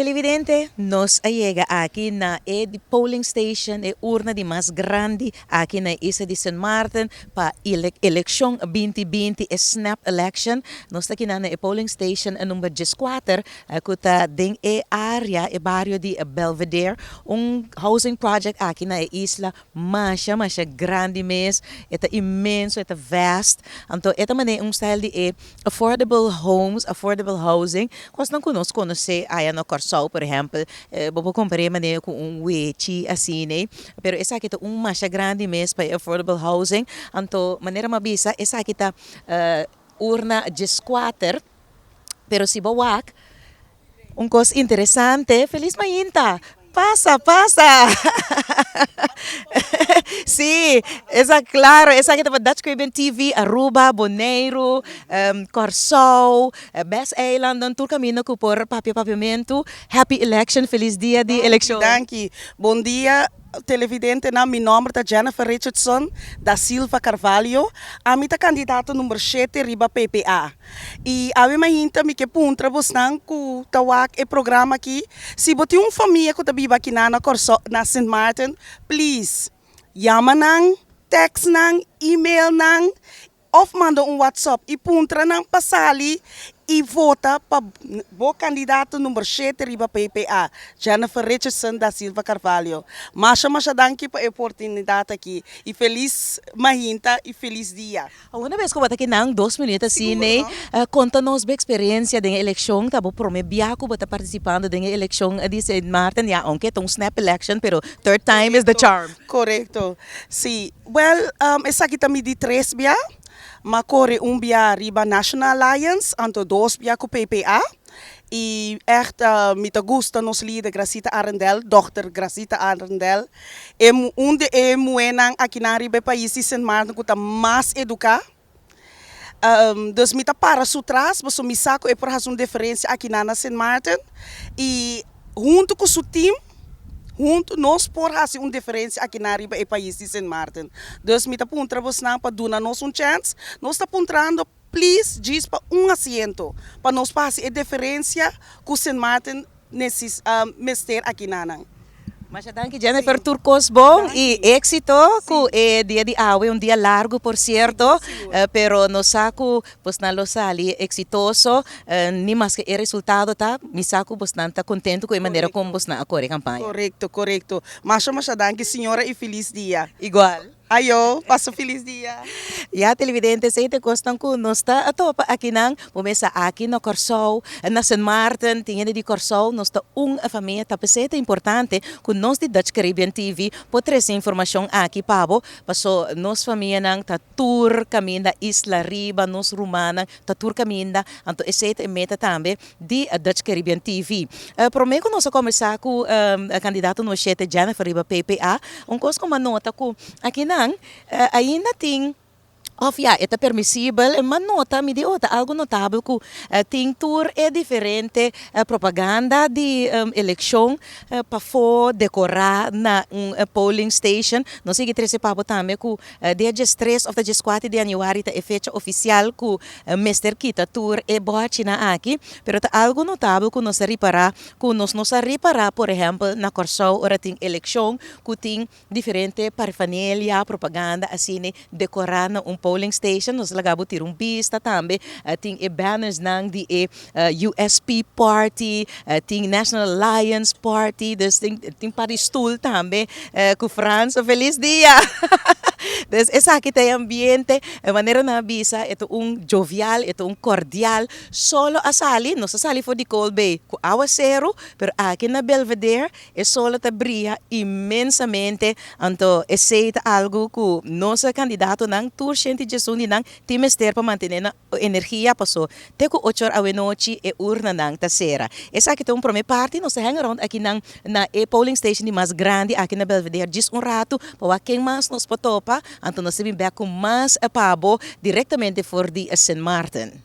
Televidente, nos a yega aki na e di polling station, e urna di mas grandi aki na isla di Sint Maarten pa eleccion 2020, e snap election. Nos ta aki na e polling station number 14, ku ta den e area, e bario di Belvedere, un housing project aki na e isla masha, masha grandi mes, e ta inmenso, e ta vast. Anto, e ta manera un style di e affordable homes, affordable housing, kos nan ku nos konosé aya na Kòrsou, por ehèmpel, bo por kompar'é manera ku un wechi asina, ne? Pero esaki ta un masha grandi mes pa e affordable housing. Anto, manera m'a bisa, esaki ta urna 14, pero si bo wak, un kos interesante, felis mainta, pasa, pasa. Sí, esa klaro, esaki ta pa Dutch Caribbean TV, Aruba, Boneiru, Kòrsou, BES Eilanden, tur kaminda ku por papia papiamentu. Happy election, felis dia di elekshon. Danki. Bon dia, televidentenan. Mi nòmber ta Jennifer Richardson da Silva Carvalho. Ami ta kandidato number 7 riba PPA. I awe mainta mi ke puntra bosnan ku ta wak e programa aki, si bo tin un famia ku ta biba aki na Kòrsou, na Sint Maarten, please, yama nan, text nan, email nan, òf manda un WhatsApp i puntra nan pa sali i vota pa bo kandidato number 7 riba PPA, Jennifer Richardson da Silva Carvalho. Masha, masha danki pa e oportunidat aki i felis mainta i felis dia. Un bes ku bo ta akinan 2 minüt asina, ne, konta nos bo eksperensia den elekshon, ta bo promé bia ku bo ta partisipando den e elekshon di Sint Maarten, ya, aunke ta un snap election, pero third time is the charm. Korekto. Sí. Well, esaki ta mi di tres bia. M'a kore un bia riba National Alliance, anto dos bia ku PPA. I echt mi ta gusta nos lider Gracita Arrindell, Dr. Gracita Arrindell. E un di e muhénan aki na riba e pais di Sint Maarten ku ta mas eduká. Dus mi ta para su tras, pasobra mi sa ku e por hasi un diferensia aki na Sint Maarten. I huntu ku su team, huntu nos por hasi un diferensia aki na riba e pais di Sint Maarten. Dus mi ta puntra bosnan pa duna nos un chance. Nos ta puntrando, please, djis pa un asiento, pa nos por hasi e diferensia ku Sint Maarten mester aki na. Masha danki, Jennifer, tur kos bon i éksito ku e dia di awe, un dia largu, por sierto, pero nos sa ku bosnan lo sali eksitoso, ni maske e resultado ta, mi sa ku bosnan ta kontentu ku e manera kon bosnan a kore kampaña. Korekto. Masha, masha danki, señora, i felis dia. Igual. Ayo, pasa felis dia. Ya, televidente, esei ta e kosnan ku nos ta topa akinan, mesa aki na Kòrsou, na Sint Maarten, tin hende di Kòrsou, nos ta un famia, ta p'esei ta importante ku nos di Dutch Caribbean TV por trese informashon aki pa bo, paso nos famianan ta tur kaminda isla riba, nos rumannan ta tur kaminda, anto esei ta e meta tambe di Dutch Caribbean TV. Promé ku nos a kombersá ku kandidato number 7 Jennifer riba PPA, un kos ku m'a nota ku akinan ainda tin, òf ya, e ta permisibel, m'a nota, mi di, oh, ta algu notabel ku tin tur e diferente propaganda di elekshon pafó dekorá na un polling station. Nos sigui trese pa bo tambe ku dia 13 òf ta 14 di yanüari ta e fecha ofisial ku mester kita tur e bòchinan aki, pero ta algu notabel ku nos a ripará, ku nos no sa ripará, por ehèmpel, na Kòrsou ora tin elekshon ku tin diferente parafernalia, propaganda asina dekorá na un polling station. Nos laga bo tira un bista tambe, tin e bannersnan di e USP Party, tin National Alliance Party, dus tin par di stul tambe ku Frans, felis dia. Dus esaki ta e ambiente, manera nan a bisa, e ta un jovial, e ta un kordial. Solo a sali, nos a sali for di Cold Bay ku awaseru, pero aki na Belvedere e solo ta bria inmensamente, anto esei ta algu ku nos kandidatonan, tur 111 di nan, tin mester pa mantené nan energia, paso te ku 8 or awenochi e urnanan ta sera. Esaki ta un promé parti, nos ta hang around akinan na e polling station di mas grandi aki na Belvedere djis un ratu pa wak ken mas nos por topa, anto nos ta bin bèk ku mas pa bo direktamente for di Sint Maarten.